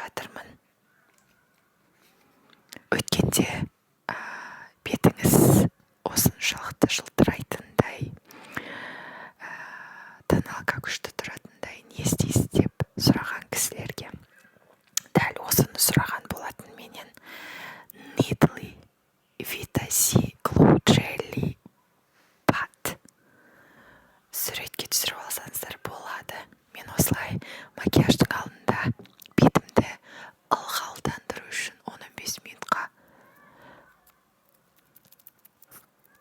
жатырмын. Өткенде бетіңіз осыншалықты жылтырайтындай, тоналка күшті тұратындай не істейсіз деп сұраған кісілерге дәл осыны сұраған болатын менен. Needly Vita C Glow Jelly Pad. Суретке түсіріп алсаңыздар болады. Мен осылай макияждың алдында бетімді ылғалдандыру үшін 15 минутқа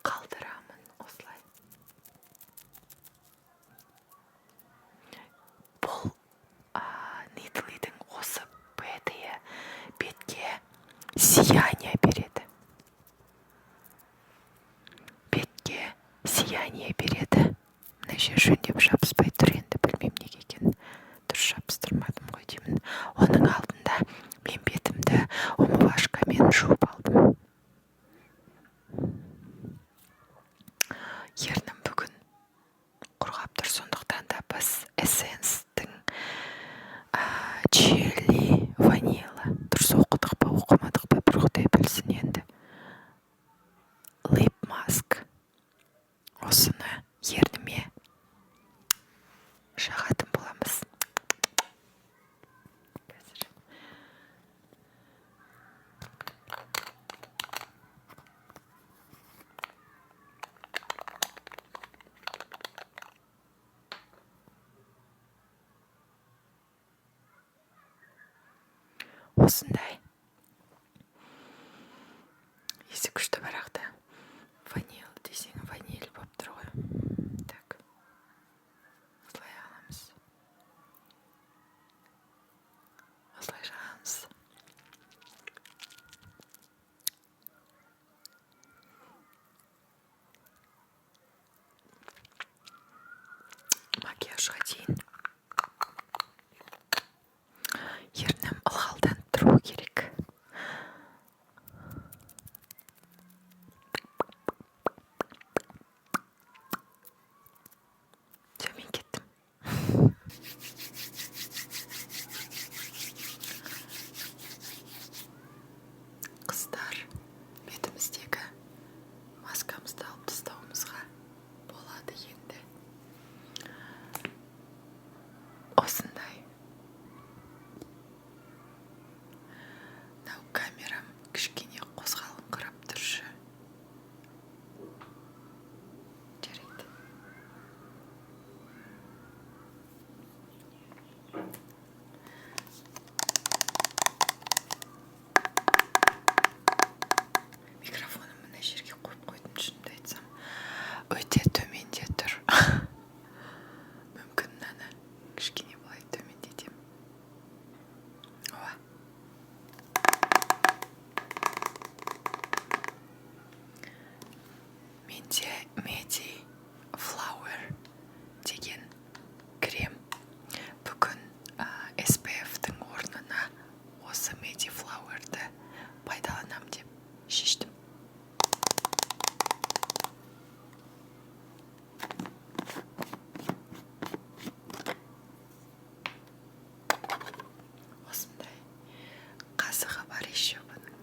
қалдырамын осылай. Бұл Нидлидің осы беті бетке сияние береді. Бетке сияние береді. Мына жер жөндеп жабыспай тұр енді, білмеймін неге екенін. Дұрыс жабыстырмадым ғой деймін. Оның алдында мен бетімді умывашкамен жуып алдым. Ернім бүгін құрғап тұр, сондықтан да біз Essence-тің чили ванила. Дұрыс оқыдық па, оқымадық па, бір құдай білсін енді. Lip mask. Осыны ерніме жағатын боламыз. Қазір. Осындай. Иісі күшті бірақ та. Ваниль десең ваниль болып тұр ғой. Так. Осылай аламыз. Осылай жағамыз. Макияжға дейін ернім ылғалданып тұруы керек. Все, мен кеттім. Қыздар, бетіміздегі маскамызды алып тастауымызға болады енді. Осындай. Мынау камерам кішкене қозғалыңқырап тұршы. Жарайды. Микрофоным мына жерге қойып қойдым, шынымды айтсам. Өте төменде тұр. Мүмкін мынаны кішкене былай төмендетемін. Ооба. Менде Medi Flower деген крем. Бүгін SPF-тің орнына осы Medi Flower-ді пайдаланам деп шештім. Осындай қазығы бар еще бұның.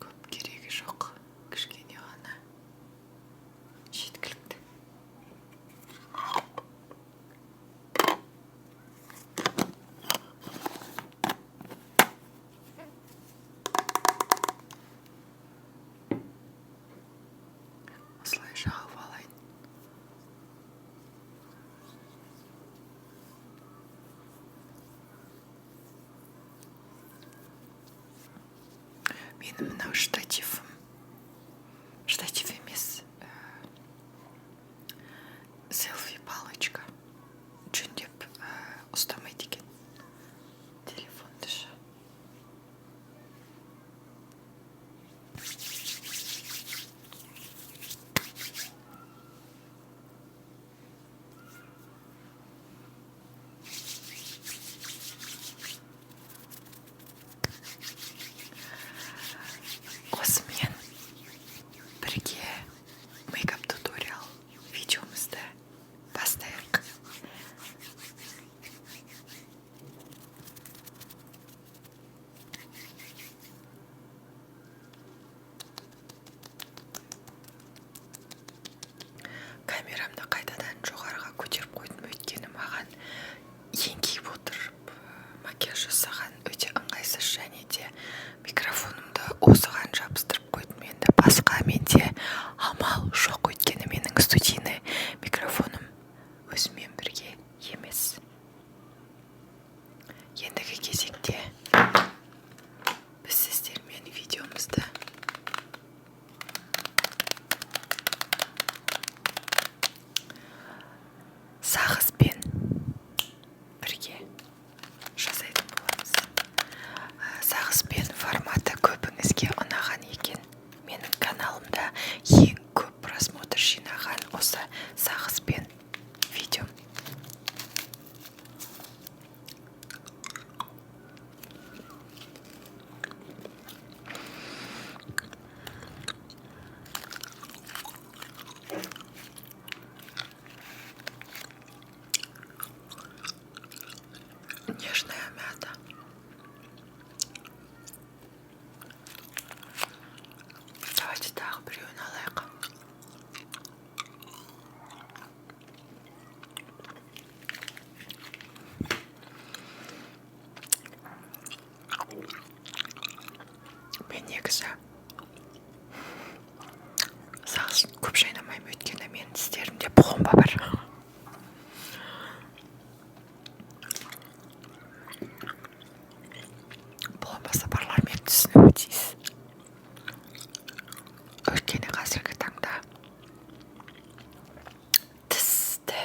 Көп керегі жоқ, кішкене ғана жеткілікті. Осылай жағып алайын. Менің мынау штативім, штатив емес, селфи палочка жөндеп ұстамайды екен телефонды ше. Болмаса барлар мені түсінуі тиіс. Өйткені қазіргі таңда тісті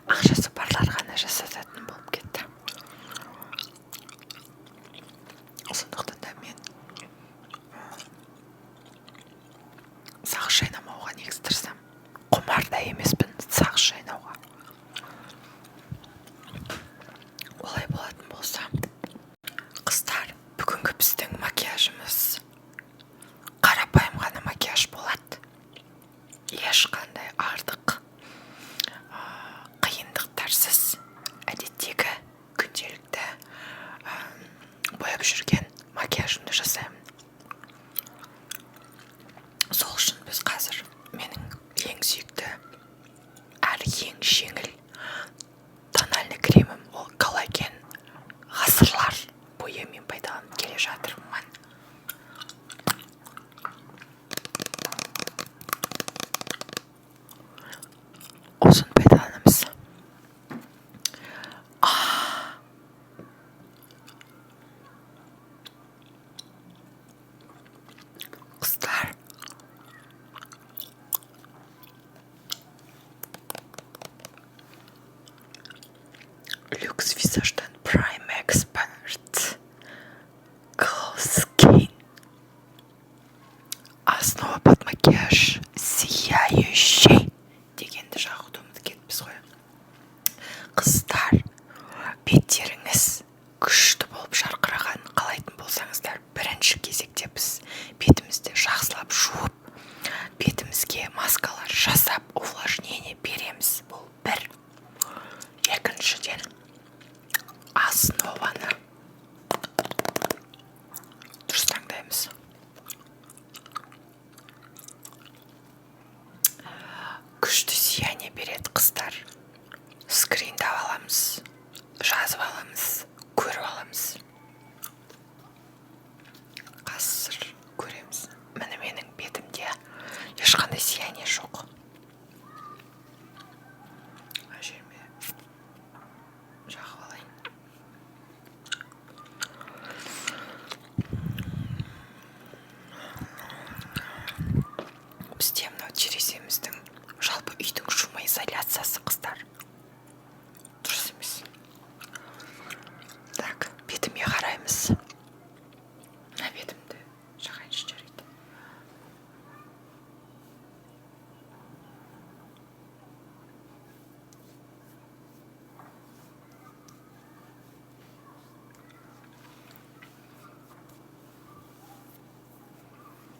ақшасы барлар ғана жасататын болып кетті. Сондықтан да мен сағыз шайнамауға негізі тырысамын. Құмар да емеспін сағыз шайнауға. Олай болатын болса, қыздар, бүгінгі біздің макияжымыз қарапайым ғана макияж болады. Ешқандай артық қиындықтарсыз, әдеттегі күнделікті бояп жүрген макияжымды жасаймын. Сол үшін біз қазір менің ең сүйікті әрі ең жеңіл тональный кремім, ол коллаген, ғасырлар бойы мен пайдаланып келе жатырмын. Осыны пайдаланамыз. А, қыздар, Люкс Визаждан Prime Expert Glow Skin. Основа под макияж сияющий дегенді жағуды ұмытып кетіппіз ғой. Қыздар, беттеріңіз күшті болып жарқырағанын қалайтын болсаңыздар, бірінші кезекте біз бетімізді жақсылап жуып, бетімізге маскалар жасап, увлажнение береміз. Бұл бір. Екіншіден, основаны дұрыс таңдаймыз. Күшті сияние береді, қыздар. Скриндап аламыз, жазып аламыз, көріп аламыз. Қазір көреміз. Міне, менің бетімде ешқандай сияние жоқ. Мына жеріме жағып алайын. Бізде мынау тереземіздің, жалпы үйдің шумоизоляциясы, қыздар, дұрыс емес. Так, бетіме қараймыз. Мына бетімді жағайыншы, жарайды.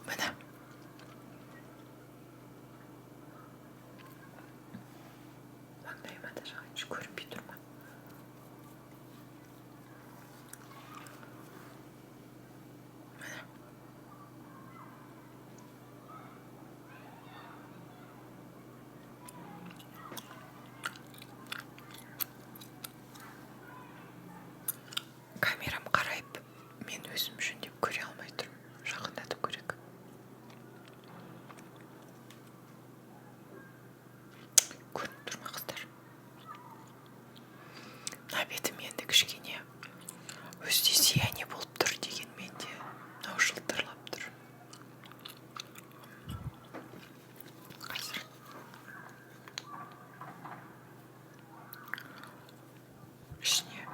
Міне, маңдайыма да жағайыншы. Көрінбей тұр ма? Міне. Камерам қарайып, мен өзім жөндеп көре алмай тұрмын. Жақындату керек. Көрініп тұр ма, қыздар? Мына бетім енді кішкене өзі де сияние болып тұр, дегенмен де мынау жылтырлап тұр. Қазір ішіне.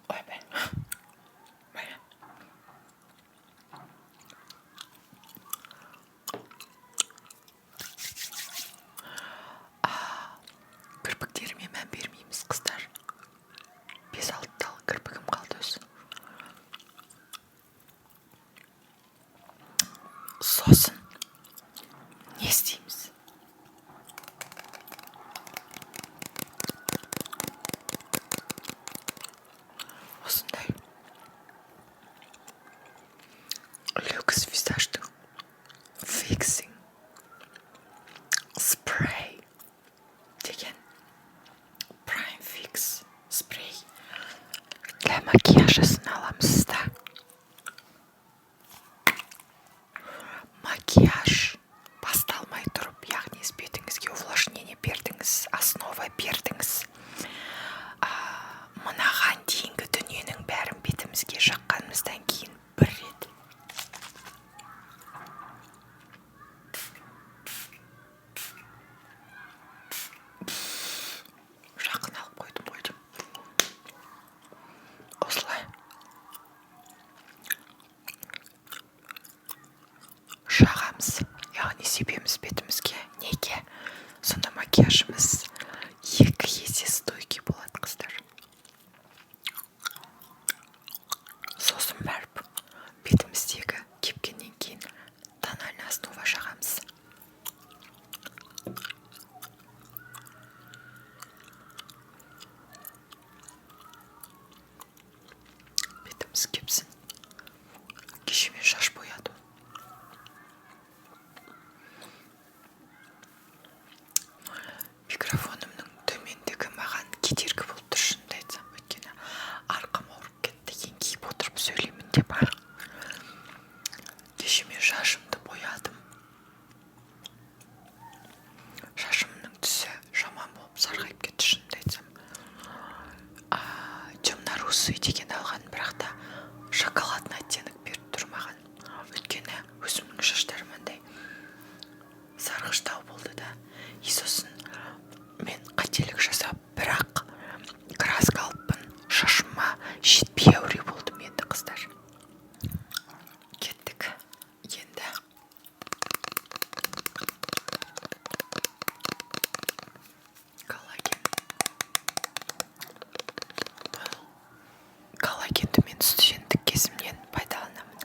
Ойбай, міне. А, кірпіктеріме мән бермейміз, қыздар. Бес алты тал кірпігім қалды өзі. Сосын не істейміз? Макияжысын аламыз да, макияж басталмай тұрып, яғни бетіңізге увлажнение бердіңіз, основа бердіңіз, мынаған дейінгі дүниенің бәрін бетімізге жаққанымыздан кейін бір рет жақын алып қойдым ғой деймін, осылай жағамыз, яғни себеміз бетімізге. Неге? Сонда макияжымыз 2 есе стойкий болады, қыздар. Сосын барып бетіміздегі кепкеннен кейін тональный основа жағамыз. Бетіміз кепсін. Кеше мен шаш боядым. Микрофонымның төмендігі маған кедергі болып тұр, шынымды айтсам, өйткені арқам ауырып кетті еңкейіп отырып сөйлеймін деп. Кеше мен шашымды боядым. Шашымның түсі жаман болып сарғайып кетті, шынымды айтсам. Темно-русый деген алған, бірақ та шоколадный оттенок беріп тұр маған, өйткені өзімнің шаштарым андай сарғыштау болды да. И сосын мен қателік жасап, бірақ краска алыппын, шашыма жетпей әуре болдым. Енді, қыздар, кеттік. Енді коллаген. Бұл коллагенді мен студенттік кезімнен пайдаланамын.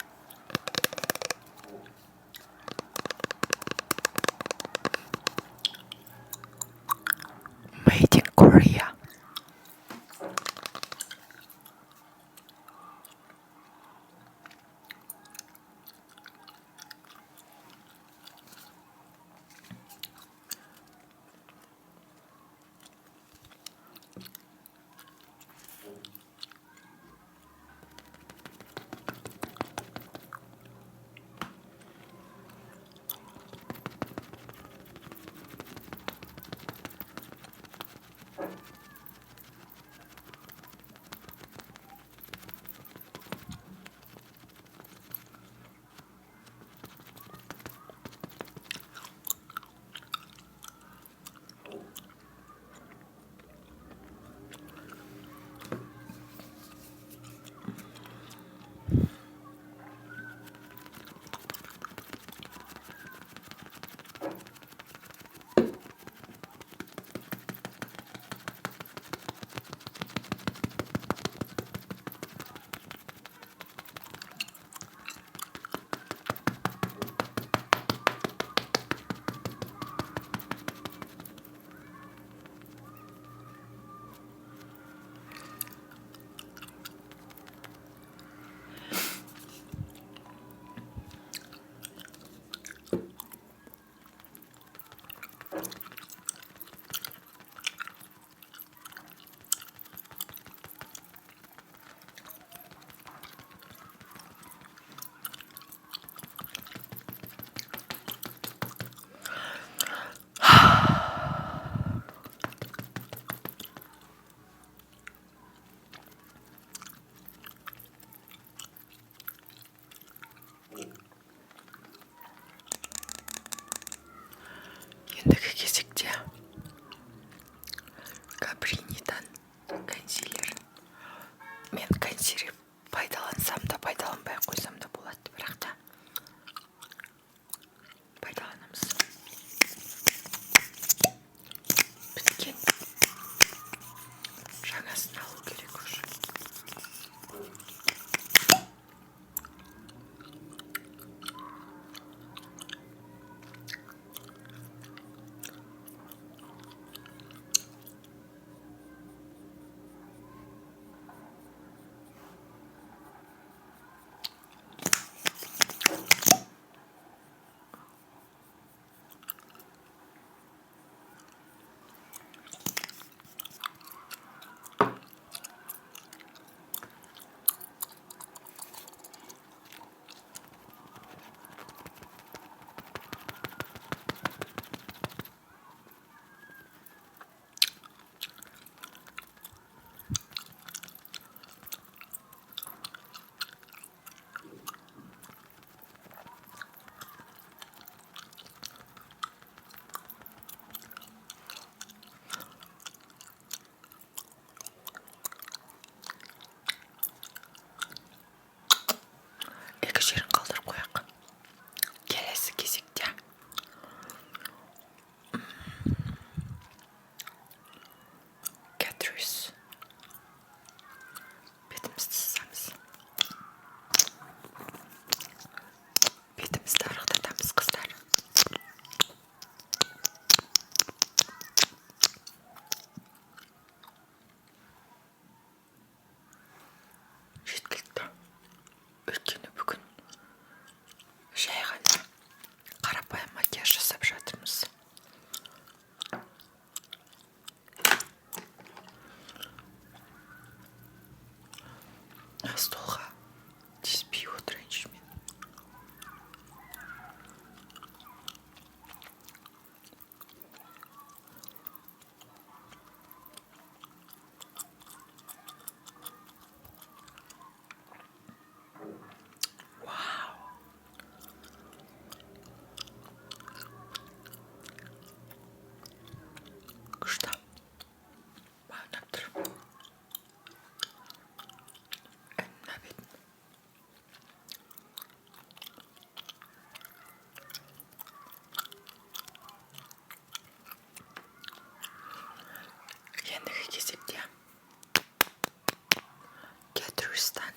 Харстан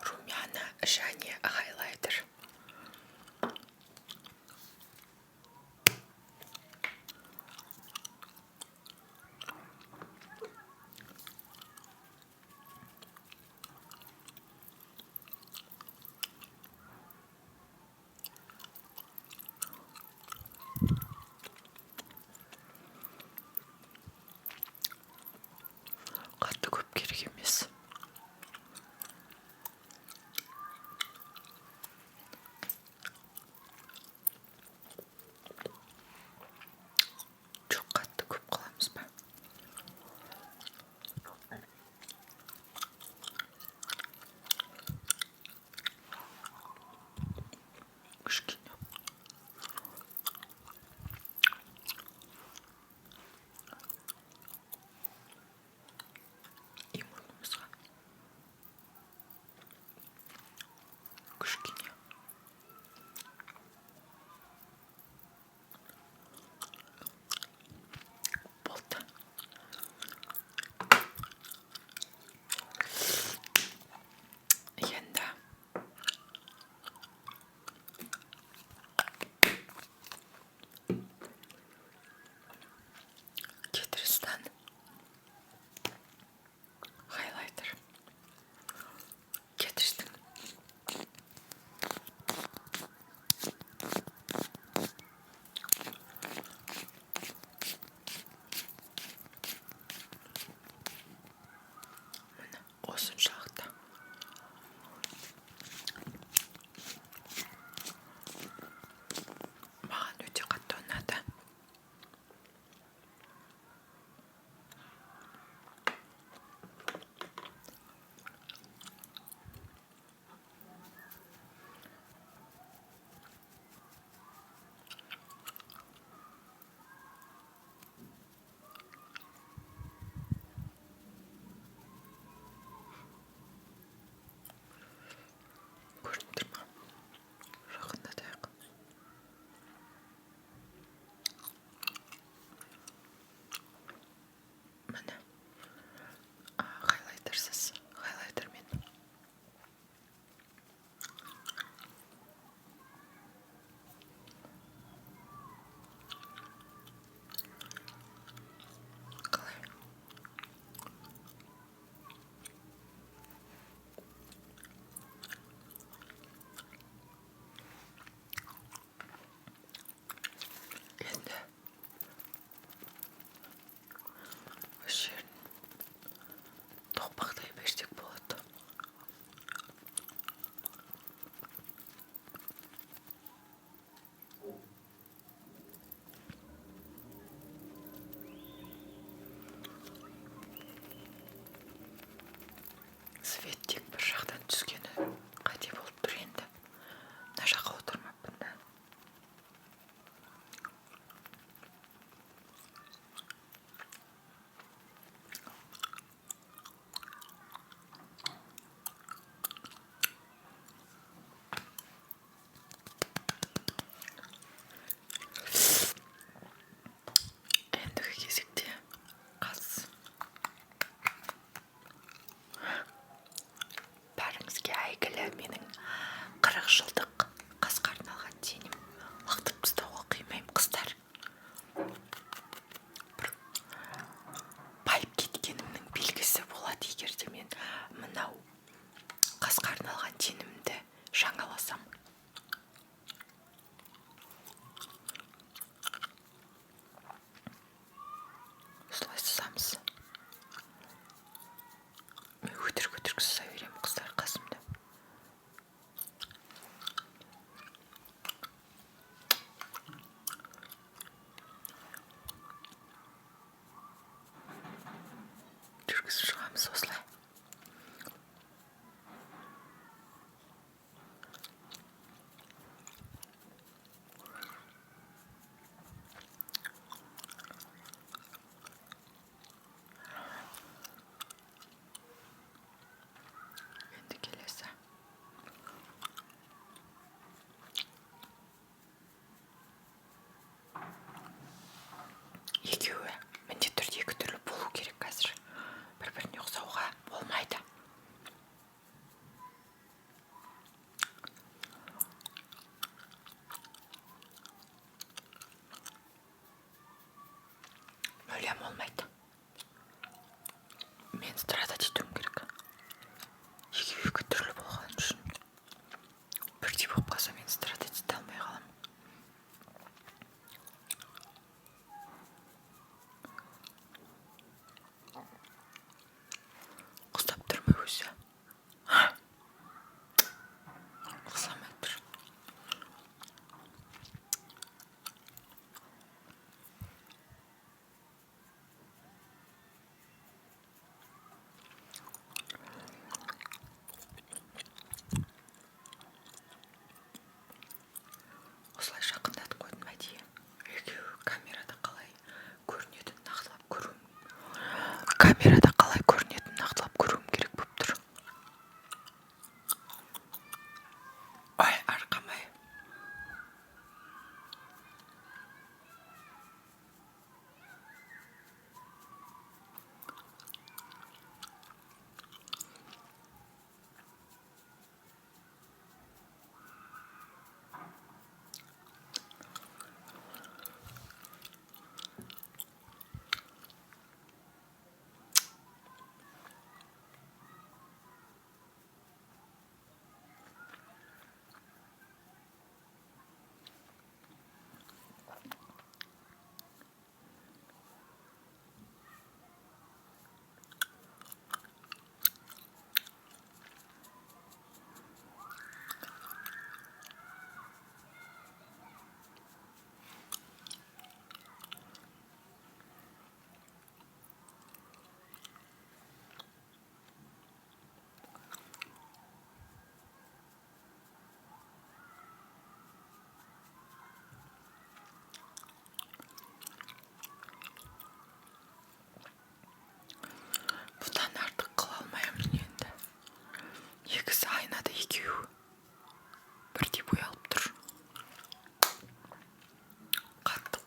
румяна және хайлайтер. Қатты көп керек.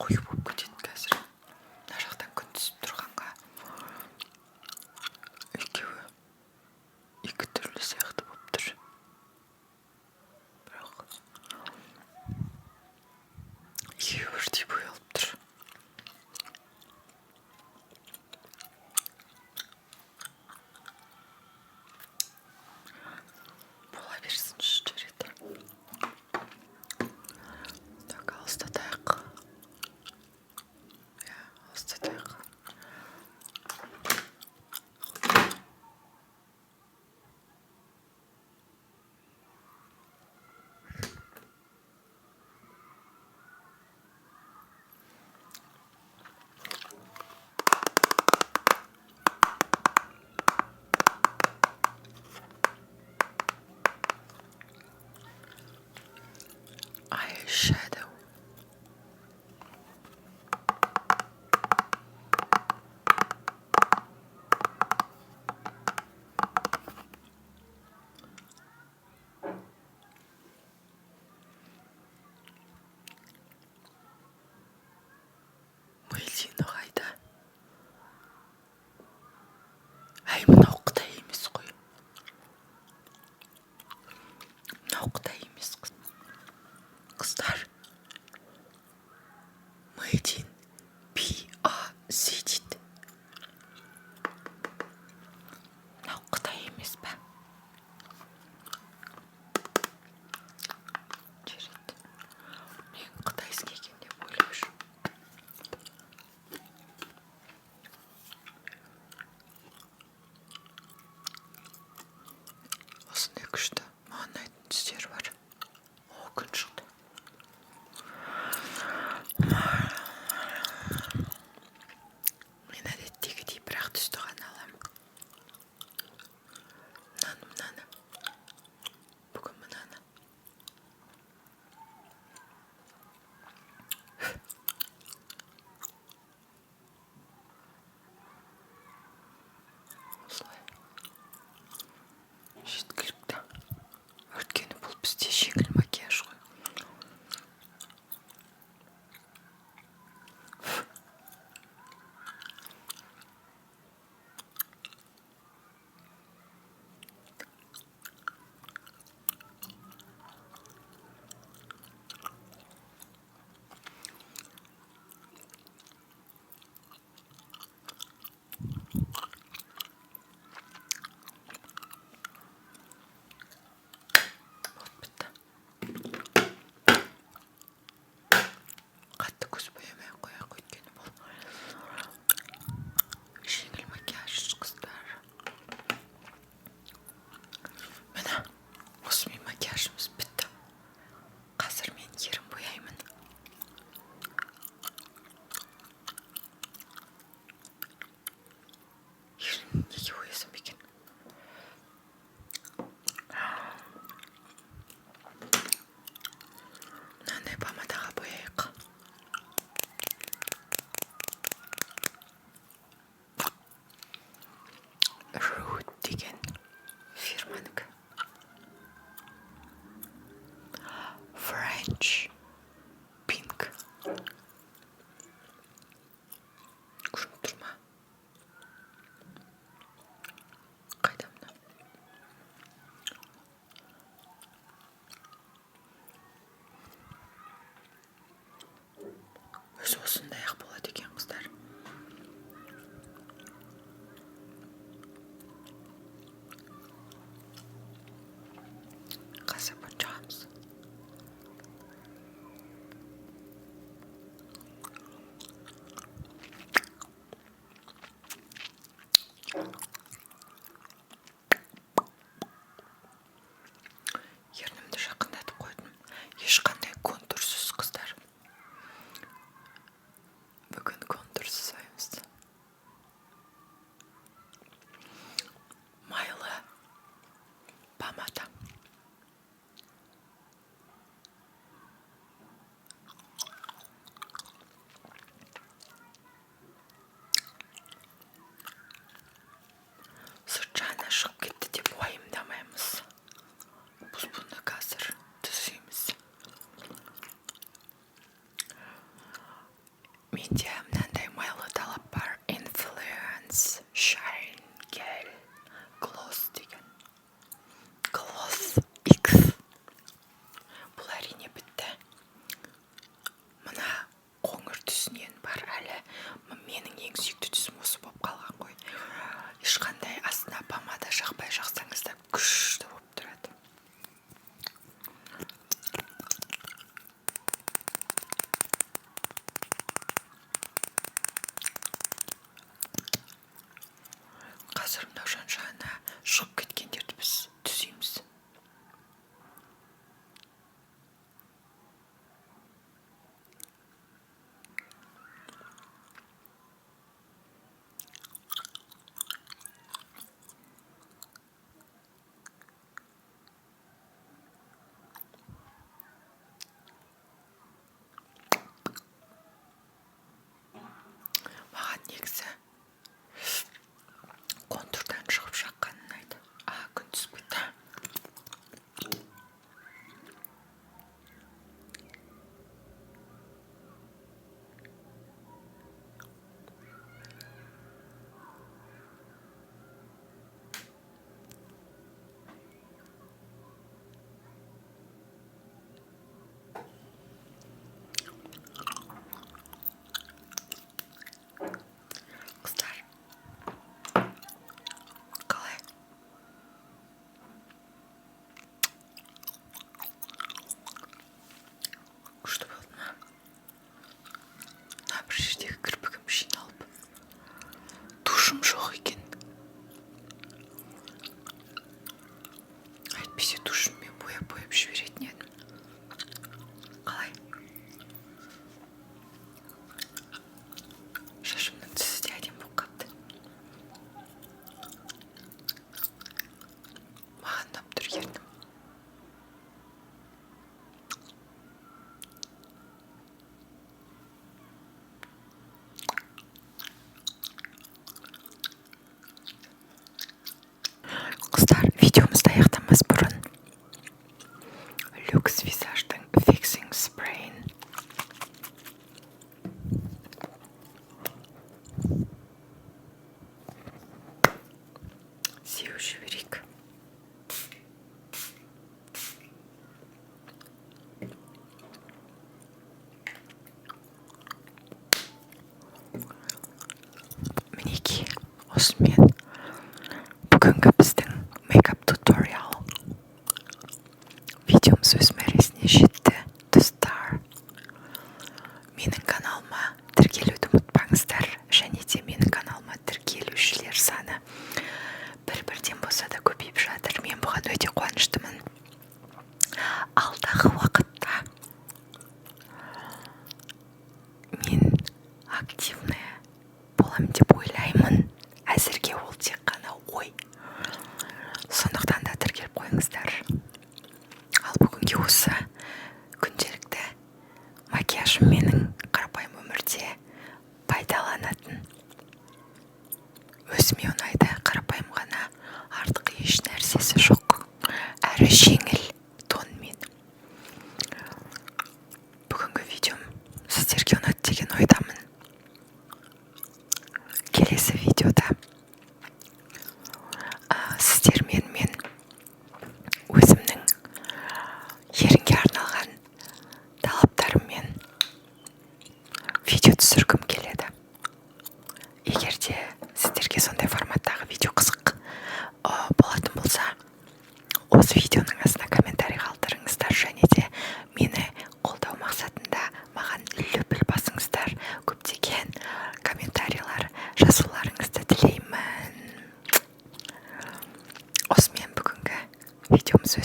Қою болып кетеді қазір. Мына жақтан күн түсіп тұрғанға екеуі екі түрлі сияқты болып тұр. Бірақ екеуі бірдей боялып тұр. Бола берсінші, жарайды. Так, алыстатайық. Иә, алыстатайық. Eyeshadow. Мелина қайда? Әй, мынау қытай емес қой. Мынау қытай емес, қыздар. Made in PRC дейді. Мынау қытай емес па? Жарайды. Мен қытайский екен деп ойлап жүрмін. Осындай күшті, маған ұнайтын түстері бар. О, күн шықты. Мен әдеттегідей бір-ақ түсті ғана аламын. Мынаны, мынаны. Бүгін мынаны. Осылай жеткілікті, өйткені бұл бізде жеңіл макияж ғой. Вот, бітті. Қатты көз боямай ақ қояйық, өйткені бұл жеңіл макияж, қыздар. Міне, осымен макияжымыз бітті. Қазір мен ерін бояймын. Ерін неге боясам екен? Мынандай помадаға бояйық. Rude деген фирманікі. French Pink. Көрініп тұр ма? Қайда мына? Өзі осындай ақ болады екен, қыздар. Менде мынандай майлы талап бар, Influence Shine Gel Gloss деген, Gloss X. Бұл, әрине, бітті. Мына қоңыр түсінен бар әлі. Менің ең сүйікті түсім осы болып қалған ғой. Ешқандай астына помада жақпай жақсаңыз да, күшті болып тұрады. Қазір мынау жан жағына шығып кеткендерді біз түзейміз. Маған негізі контурдан шығып жаққан ұнайды. А, күн түсіп кетті. Қыздар, қалай? Күшті болды ма? Мына бір жердегі кірпігім жиналып, тушым жоқ екен. Әйтпесе тушыммен бояп бояп жіберетін едім. Қалай? Шашымның түсі де әдемі болып қалыпты. Маған ұнап тұр ернім. Қыздар, видеомызды аяқтамас бұрын Люкс Визаждың fixing спрейін сеуіп жіберейік. Мінекей, осымен бүгінгі біздің мейкап туториал видеомыз өз мәресіне жетті. Достар, менің каналыма тіркелуді ұмытпаңыздар. Және де менің каналыма тіркелушілер саны бір бірден болса да көбейіп жатыр. Мен бұған өте қуаныштымын. Алдағы уақытта мен активная боламын деп ойлаймын. Әзірге ол тек қана ой, сондықтан да тіркеліп қойыңыздар. Ал бүгінге осы күнделікті макияжым, менің қарапайым өмірде пайдаланатын, өзіме ұнайды. Қарапайым ғана, артық еш нәрсесі жоқ, әрі жеңіл тонмен. Бүгінгі видеом сіздерге ұнады деген ойдамын. Келесі видеода сіздермен мен өзімнің ерінге арналған талаптарыммен видео түсіргім келеді. Егер де сіздерге сондай форматтағы видео қызық болатын болса, осы видеоның астына комментарий қалдырыңыздар және де мені қолдау мақсатында маған лүпіл басыңыздар. Көптеген комментарийлар жазуларыңызды тілеймін. Осымен бүгінгі видеомыз өз